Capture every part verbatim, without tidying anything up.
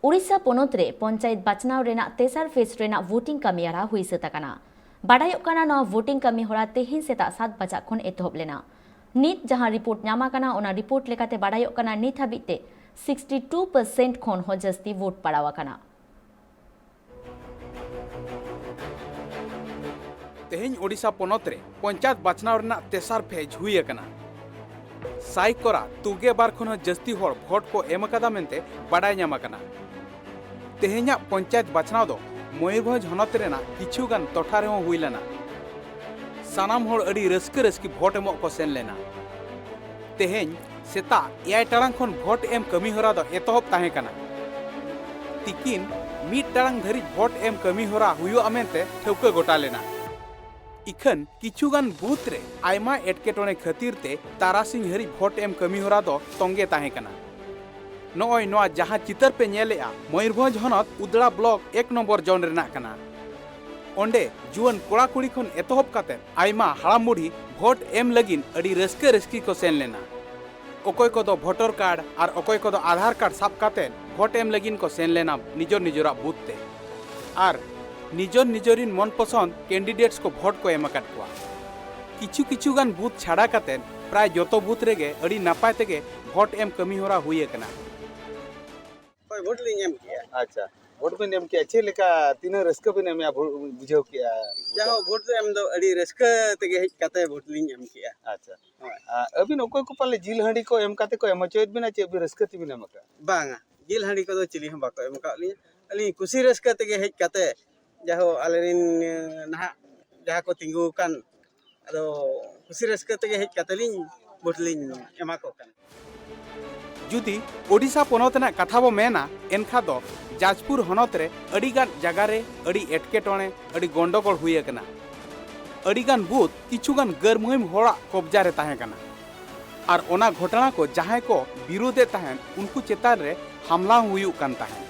ᱳᱰᱤᱥᱟ ᱯᱚᱱᱚᱛ ᱨᱮ ᱯᱚᱧᱪᱟᱭᱮᱛ ᱵᱟᱪᱷᱱᱟᱣ ᱨᱮᱱᱟᱜ ᱛᱮᱥᱟᱨ ᱯᱷᱮᱡᱽ ᱨᱮᱱᱟᱜ ᱵᱷᱳᱴᱤᱝ ᱠᱟᱹᱢᱤᱦᱚᱨᱟ ᱦᱩᱭ ᱥᱟᱹᱛ ᱟᱠᱟᱱᱟ᱾ ᱵᱟᱰᱟᱭᱚᱜ ᱠᱟᱱᱟ, ᱱᱚᱣᱟ ᱵᱷᱳᱴᱤᱝ ᱠᱟᱹᱢᱤᱦᱚᱨᱟ ᱛᱮᱦᱮᱧ ᱥᱮᱛᱟᱜ ᱥᱟᱛ ᱵᱟᱡᱟᱜ ᱠᱷᱚᱱ ᱮᱛᱚᱦᱚᱵ ᱞᱮᱱᱟ᱾ ᱱᱤᱛ ᱡᱟᱦᱟᱸ ᱨᱤᱯᱳᱨᱴ ᱧᱟᱢ ᱟᱠᱟᱱᱟ, ᱚᱱᱟ ᱨᱤᱯᱳᱨᱴ ᱞᱮᱠᱟᱛᱮ ᱵᱟᱰᱟᱭᱚᱜ ᱠᱟᱱᱟ, ᱱᱤᱛ ᱦᱟᱹᱵᱤᱡ ᱛᱮ ᱥᱤᱠᱥᱴᱤ ᱴᱩ ᱯᱟᱨᱥᱮᱱᱴ ᱠᱷᱚᱱ ᱦᱚᱸ ᱡᱟᱹᱥᱛᱤ ᱵᱷᱳᱴ ᱯᱟᱲᱟᱣ ᱟᱠᱟᱱᱟ᱾ ᱛᱮᱦᱮᱧ ᱳᱰᱤᱥᱟ ᱯᱚᱱᱚᱛ ᱨᱮ ᱯᱚᱧᱪᱟᱭᱮᱛ ᱵᱟᱪᱷᱱᱟᱣ ᱨᱮᱱᱟᱜ ᱛᱮᱥᱟᱨ ᱯᱷᱮᱡᱽ ᱦᱩᱭ ᱟᱠᱟᱱᱟ᱾ ᱥᱟᱭᱠᱚᱨᱟ ᱛᱩᱜᱮ ᱵᱟᱨ ᱠᱷᱚᱱ ᱦᱚᱸ ᱡᱟᱹᱥᱛᱤ ᱦᱚᱲ ᱵᱷᱳᱴ ᱠᱚ ᱮᱢ ᱟᱠᱟᱫᱟ ᱢᱮᱱᱛᱮ ᱵᱟᱰᱟᱭ ᱧᱟᱢ ᱟᱠᱟᱱᱟ᱾ ᱛᱮᱦᱮᱧᱟᱜ ᱯᱚᱧᱪᱟᱭᱮᱛ ᱵᱟᱪᱷᱱᱟᱣ ᱫᱚ ᱢᱚᱭᱩᱨᱵᱷᱚᱸᱡᱽ ᱦᱚᱱᱚᱛ ᱨᱮᱱᱟᱜ ᱠᱤᱪᱷᱩ ᱜᱟᱱ ᱴᱚᱴᱷᱟ ᱨᱮᱦᱚᱸ ᱦᱩᱭ ᱞᱮᱱᱟ᱾ ᱥᱟᱱᱟᱢ ᱦᱚᱲ ᱟᱹᱰᱤ ᱨᱟᱹᱥᱠᱟᱹ ᱨᱟᱹᱥᱠᱤ ᱵᱷᱳᱴ ᱮᱢᱚᱜ ᱠᱚ ᱥᱮᱱ ᱞᱮᱱᱟ᱾ ᱛᱮᱦᱮᱧ ᱥᱮᱛᱟᱜ ᱮᱭᱟᱭ ᱴᱟᱲᱟᱝ ᱠᱷᱚᱱ ᱵᱷᱳᱴ ᱮᱢ ᱠᱟᱹᱢᱤ ᱦᱚᱨᱟ ᱫᱚ ᱮᱛᱚᱦᱚᱵ ᱛᱟᱦᱮᱸ ᱠᱟᱱᱟ᱾ ᱛᱤᱠᱤᱱ ᱢᱤᱫ ᱴᱟᱲᱟᱝ ᱫᱷᱟᱹᱨᱤᱡ ᱵᱷᱳᱴ ᱮᱢ ᱠᱟᱹᱢᱤ ᱦᱚᱨᱟ ᱦᱩᱭᱩᱜᱼᱟ ᱢᱮᱱᱛᱮ ᱴᱷᱟᱹᱣᱠᱟᱹ ᱜᱚᱴᱟ ᱞᱮᱱᱟ᱾ ᱤᱠᱷᱟᱹᱱ ᱠᱤᱪᱷᱩ ᱜᱟᱱ ᱵᱩᱛᱷ ᱨᱮ ᱟᱭᱢᱟ ᱮᱴᱠᱮᱴᱚᱬᱮ ᱠᱷᱟᱹᱛᱤᱨ ᱛᱮ ᱛᱟᱨᱟᱥᱤᱧ ᱦᱟᱹᱨᱤᱡ ᱵᱷᱳᱴ ᱮᱢ ᱠᱟᱹᱢᱤ ᱦᱚᱨᱟ ᱫᱚ ᱛᱚᱸᱜᱮ ᱛᱟᱦᱮᱸ ᱠᱟᱱᱟ᱾ ᱱᱚᱜᱼᱚᱭ ᱱᱚᱣᱟ ᱡᱟᱦᱟᱸ ᱪᱤᱛᱟᱹᱨ ᱯᱮ ᱧᱮᱞᱮᱜᱼᱟ, ᱢᱚᱭᱩᱨᱵᱷᱚᱸᱡᱽ ᱦᱚᱱᱚᱛ ᱩᱫᱽᱲᱟ ᱵᱞᱚᱠ ᱮᱠ ᱱᱚᱢᱵᱚᱨ ᱡᱳᱱ ᱨᱮᱱᱟᱜ ᱠᱟᱱᱟ᱾ ᱚᱸᱰᱮ ᱡᱩᱣᱟᱹᱱ ᱠᱚᱲᱟ ᱠᱩᱲᱤ ᱠᱷᱚᱱ ᱮᱛᱚᱦᱚᱵ ᱠᱟᱛᱮ ᱟᱭᱢᱟ ᱦᱟᱲᱟᱢ ᱵᱩᱲᱦᱤ ᱵᱷᱳᱴ ᱮᱢ ᱞᱟᱹᱜᱤᱫ ᱟᱹᱰᱤ ᱨᱟᱹᱥᱠᱟᱹ ᱨᱟᱹᱥᱠᱤ ᱠᱚ ᱥᱮᱱ ᱞᱮᱱᱟ᱾ ᱚᱠᱚᱭ ᱠᱚᱫᱚ ᱵᱷᱳᱴᱟᱨ ᱠᱟᱨᱰ ᱟᱨ ᱚᱠᱚᱭ ᱠᱚᱫᱚ ᱟᱫᱷᱟᱨ ᱠᱟᱨᱰ ᱥᱟᱵ ᱠᱟᱛᱮ ᱵᱷᱳᱴ ᱮᱢ ᱞᱟᱹᱜᱤᱫ ᱠᱚ ᱥᱮᱱ ᱞᱮᱱᱟ ᱱᱤᱡᱚᱨ ᱱᱤᱡᱚᱨᱟᱜ ᱵᱩᱛᱷ ᱛᱮ᱾ ᱟᱨ ᱱᱤᱡᱚᱨ ᱱᱤᱡᱚᱨᱤᱱ ᱢᱚᱱ ᱯᱚᱥᱚᱸᱫ ᱠᱮᱱᱰᱤᱰᱮᱴᱥ ᱠᱚ ᱵᱷᱳᱴ ᱠᱚ ᱮᱢ ᱟᱠᱟᱫ ᱠᱚᱣᱟ᱾ ᱠᱤᱪᱷᱩ ᱠᱤᱪᱷᱩ ᱜᱟᱱ ᱵᱩᱛᱷ ᱪᱷᱟᱰᱟ ᱠᱟᱛᱮ ᱯᱨᱟᱭ ᱡᱚᱛᱚ ᱵᱩᱛᱷ ᱨᱮᱜᱮ ᱟᱹᱰᱤ ᱱᱟᱯᱟᱭ ᱛᱮᱜᱮ ᱵᱷᱳᱴ ᱮᱢ ᱠᱟᱹᱢᱤ ᱦᱚᱨᱟ ᱦᱩᱭ ᱟᱠᱟᱱᱟ᱾ ᱦᱳᱭ, ᱵᱷᱳᱴ ᱞᱤᱧ ᱮᱢ ᱠᱮᱜᱼᱟ᱾ ᱟᱪᱪᱷᱟ, ᱵᱷᱳᱴ ᱵᱤᱱ ᱮᱢ ᱠᱮᱜᱼᱟ, ᱪᱮᱫ ᱞᱮᱠᱟ, ᱛᱤᱱᱟᱹᱜ ᱨᱟᱹᱥᱠᱟᱹ ᱵᱤᱱ ᱮᱢᱮᱜᱼᱟ, ᱵᱷᱳ-, ᱵᱩᱡᱷᱟᱹᱣ ᱠᱮᱜᱼᱟ? ᱡᱟᱦᱳ, ᱵᱷᱳᱴ ᱫᱚ ᱮᱢ ᱫᱚ ᱟᱹᱰᱤ ᱨᱟᱹᱥᱠᱟᱹ ᱛᱮᱜᱮ ᱦᱮᱡ ᱠᱟᱛᱮ ᱵᱷᱳᱴ ᱞᱤᱧ ᱮᱢ ᱠᱮᱜᱼᱟ᱾ ᱟᱪᱪᱷᱟ᱾ ᱦᱳᱭ᱾ ᱟᱨ ᱟᱹᱵᱤᱱ ᱚᱠᱚᱭ ᱠᱚ ᱯᱟᱞᱮ ᱡᱤᱞ ᱦᱟᱺᱰᱤ ᱠᱚ ᱮᱢ ᱠᱟᱛᱮ ᱠᱚ ᱮᱢ ᱦᱚᱪᱚᱭᱮᱫ ᱵᱤᱱᱟ, ᱪᱮᱫ ᱵᱤᱱ ᱨᱟᱹᱥᱠᱟᱹ ᱛᱮᱵᱤᱱ ᱮᱢ ᱟᱠᱟᱫᱼᱟ? ᱵᱟᱝᱟ, ᱡᱤᱞ ᱦᱟᱺᱰᱤ ᱠᱚᱫᱚ ᱪᱤᱞᱤ ᱦᱚᱸ ᱵᱟᱠᱚ ᱮᱢ ᱟᱠᱟᱫ ᱞᱤᱧᱟ᱾ ᱟᱹᱞᱤᱧ ᱠᱩᱥᱤ ᱨᱟᱹᱥᱠᱟᱹ ᱛᱮᱜᱮ ᱦᱮᱡ ᱠᱟᱛᱮ, ᱡᱟᱦᱳ, ᱟᱞᱮ ᱨᱤᱱ, ᱮ, ᱱᱟᱦᱟᱜ ᱡᱟᱦᱟᱸ ᱠᱚ ᱛᱤᱸᱜᱩ ᱟᱠᱟᱱ, ᱟᱫᱚ ᱠᱩᱥᱤ ᱨᱟᱹᱥᱠᱟᱹ ᱛᱮᱜᱮ ᱦᱮᱡ ᱠᱟᱛᱮ ᱞᱤᱧ ᱵᱷᱳᱴ ᱞᱤᱧ ᱮᱢᱟ ᱠᱚ ᱠᱟᱱᱟ᱾ ᱡᱩᱫᱤ ᱳᱰᱤᱥᱟ ᱯᱚᱱᱚᱛ ᱨᱮᱱᱟᱜ ᱠᱟᱛᱷᱟ ᱵᱚ ᱢᱮᱱᱟ, ᱮᱱᱠᱷᱟᱱ ᱫᱚ ᱡᱟᱡᱽᱯᱩᱨ ᱦᱚᱱᱚᱛ ᱨᱮ ᱟᱹᱰᱤ ᱜᱟᱱ ᱡᱟᱭᱜᱟ ᱨᱮ ᱟᱹᱰᱤ ᱮᱴᱠᱮᱴᱚᱬᱮ, ᱟᱹᱰᱤ ᱜᱚᱱᱰᱚᱜᱳᱲ ᱦᱩᱭ ᱟᱠᱟᱱᱟ᱾ ᱟᱹᱰᱤ ᱜᱟᱱ ᱵᱩᱛᱷ ᱠᱤᱪᱷᱩ ᱜᱟᱱ ᱜᱟᱹᱨᱢᱟᱹᱭᱢ ᱦᱚᱲᱟᱜ ᱠᱚᱵᱽᱡᱟ ᱨᱮ ᱛᱟᱦᱮᱸ ᱠᱟᱱᱟ᱾ ᱟᱨ ᱚᱱᱟ ᱜᱷᱚᱴᱚᱱᱟ ᱠᱚ ᱡᱟᱦᱟᱸᱭ ᱠᱚ ᱵᱤᱨᱳᱫᱷ ᱮᱫ ᱛᱟᱦᱮᱸᱫ, ᱩᱱᱠᱩ ᱪᱮᱛᱟᱱ ᱨᱮ ᱦᱟᱢᱞᱟ ᱦᱚᱸ ᱦᱩᱭᱩᱜ ᱠᱟᱱ ᱛᱟᱦᱮᱸᱫ᱾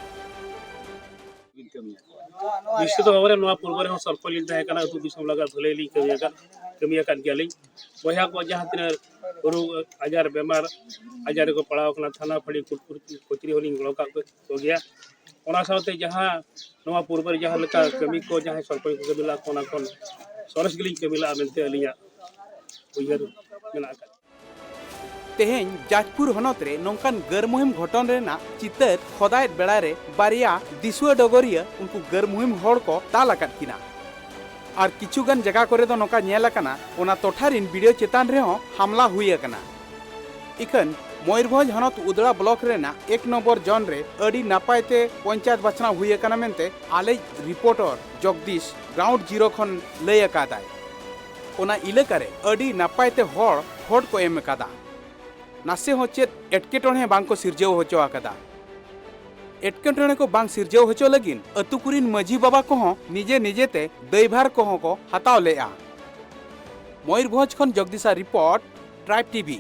ᱱᱤᱥᱪᱤᱛ ᱵᱷᱟᱵᱮ ᱱᱚᱣᱟ ᱯᱩᱨᱵᱚ ᱨᱮᱦᱚᱸ ᱥᱚᱞᱯᱚ ᱞᱤᱧ ᱛᱟᱦᱮᱸ ᱠᱟᱱᱟ, ᱟᱹᱛᱩ ᱫᱤᱥᱚᱢ ᱞᱟᱹᱜᱤᱫ ᱵᱷᱟᱹᱞᱟᱹᱭ ᱞᱤᱧ ᱠᱟᱹᱢᱤ ᱟᱠᱟᱫ᱾ ᱠᱟᱹᱢᱤ ᱟᱠᱟᱫ ᱜᱮᱭᱟᱞᱤᱧ᱾ ᱵᱚᱭᱦᱟ ᱠᱚ ᱡᱟᱦᱟᱸ ᱛᱤᱱᱟᱹᱜ ᱨᱳᱜᱽ ᱟᱡᱟᱨ ᱵᱮᱢᱟᱨ ᱟᱡᱟᱨ ᱨᱮᱠᱚ ᱯᱟᱲᱟᱣ ᱟᱠᱟᱱᱟ, ᱛᱷᱟᱱᱟ ᱯᱷᱟᱹᱲᱤ ᱠᱩᱴ-, ᱠᱩᱴ-, ᱠᱚᱪᱨᱤ ᱦᱚᱸᱞᱤᱧ ᱜᱚᱲᱚ ᱠᱟᱜ ᱠᱚᱜᱮᱭᱟ᱾ ᱚᱱᱟ ᱥᱟᱶᱛᱮ ᱡᱟᱦᱟᱸ ᱱᱚᱣᱟ ᱯᱩᱨᱵᱚ ᱨᱮ ᱡᱟᱦᱟᱸ ᱞᱮᱠᱟ ᱠᱟᱹᱢᱤ ᱠᱚ ᱡᱟᱦᱟᱸᱭ ᱥᱚᱨᱯᱚᱧᱪ ᱠᱚ ᱠᱟᱹᱢᱤ ᱞᱟᱜᱼᱟ ᱠᱚ, ᱚᱱᱟ ᱠᱷᱚᱱ ᱥᱚᱨᱮᱥ ᱜᱮᱞᱤᱧ ᱠᱟᱹᱢᱤ ᱞᱟᱜᱼᱟ ᱢᱮᱱᱛᱮ ᱟᱹᱞᱤᱧᱟᱜ ᱩᱭᱦᱟᱹᱨ ᱢᱮᱱᱟᱜ ᱟᱠᱟᱫ᱾ ᱛᱮᱦᱮᱧ ᱡᱟᱡᱽᱯᱩᱨ ᱦᱚᱱᱚᱛ ᱨᱮ ᱱᱚᱝᱠᱟᱱ ᱜᱟᱹᱨ ᱢᱩᱦᱤᱢ ᱜᱷᱚᱴᱚᱱ ᱨᱮᱱᱟᱜ ᱪᱤᱛᱟᱹᱨ ᱠᱷᱚᱫᱟᱭᱮᱫ ᱵᱮᱲᱟ ᱨᱮ ᱵᱟᱨᱭᱟ ᱫᱤᱥᱩᱣᱟᱹ ᱰᱚᱜᱚᱨᱤᱭᱟᱹ ᱩᱱᱠᱩ ᱜᱟᱹᱨ ᱢᱩᱦᱤᱢ ᱦᱚᱲ ᱠᱚ ᱫᱟᱞ ᱟᱠᱟᱫ ᱠᱤᱱᱟ᱾ ᱟᱨ ᱠᱤᱪᱷᱩ ᱜᱟᱱ ᱡᱟᱭᱜᱟ ᱠᱚᱨᱮ ᱫᱚ ᱱᱚᱝᱠᱟ ᱧᱮᱞ ᱟᱠᱟᱱᱟ, ᱚᱱᱟ ᱴᱚᱴᱷᱟ ᱨᱤᱱ ᱵᱤ ᱰᱤ ᱳ ᱪᱮᱛᱟᱱ ᱨᱮᱦᱚᱸ ᱦᱟᱢᱞᱟ ᱦᱩᱭ ᱟᱠᱟᱱᱟ᱾ ᱤᱠᱷᱟᱹᱱ ᱢᱚᱭᱩᱨᱵᱷᱚᱸᱡᱽ ᱦᱚᱱᱚᱛ ᱩᱫᱽᱲᱟ ᱵᱞᱚᱠ ᱨᱮᱱᱟᱜ ᱮᱠ ᱱᱚᱢᱵᱚᱨ ᱡᱳᱱ ᱨᱮ ᱟᱹᱰᱤ ᱱᱟᱯᱟᱭ ᱛᱮ ᱯᱚᱧᱪᱟᱭᱮᱛ ᱵᱟᱪᱷᱱᱟᱣ ᱦᱩᱭ ᱟᱠᱟᱱᱟ ᱢᱮᱱᱛᱮ ᱟᱞᱮᱭᱤᱡ ᱨᱤᱯᱳᱨᱴᱚᱨ ᱡᱚᱜᱽᱫᱤᱥ ᱜᱨᱟᱣᱩᱱᱰ ᱡᱤᱨᱳ ᱠᱷᱚᱱ ᱞᱟᱹᱭ ᱟᱠᱟᱫᱟᱭ᱾ ᱚᱱᱟ ᱮᱞᱟᱠᱟ ᱨᱮ ᱟᱹᱰᱤ ᱱᱟᱯᱟᱭ ᱛᱮ ᱦᱚᱲ ᱵᱷᱳᱴ ᱠᱚ ᱮᱢ ᱟᱠᱟᱫᱟ᱾ ᱱᱟᱥᱮ ᱦᱚᱸ ᱪᱮᱫ ᱮᱴᱠᱮᱴᱚᱬᱮ ᱵᱟᱝ ᱠᱚ ᱥᱤᱨᱡᱟᱹᱣ ᱦᱚᱪᱚ ᱟᱠᱟᱫᱟ᱾ ᱮᱴᱠᱮᱴᱚᱬᱮ ᱠᱚ ᱵᱟᱝ ᱥᱤᱨᱡᱟᱹᱣ ᱦᱚᱪᱚ ᱞᱟᱹᱜᱤᱫ ᱟᱹᱛᱩ ᱠᱚᱨᱤᱱ ᱢᱟᱹᱡᱷᱤ ᱵᱟᱵᱟ ᱠᱚᱦᱚᱸ ᱱᱤᱡᱮ ᱱᱤᱡᱮ ᱛᱮ ᱫᱟᱹᱭᱵᱷᱟᱨ ᱠᱚᱦᱚᱸ ᱠᱚ ᱦᱟᱛᱟᱣ ᱞᱮᱫᱼᱟ᱾ ᱢᱚᱭᱩᱨᱵᱷᱚᱸᱡᱽ ᱠᱷᱚᱱ ᱡᱚᱜᱽᱫᱤᱥᱟᱜ ᱨᱤᱯᱳᱨᱴ, ᱴᱨᱟᱭᱤᱵᱽ ᱴᱤ ᱵᱷᱤ᱾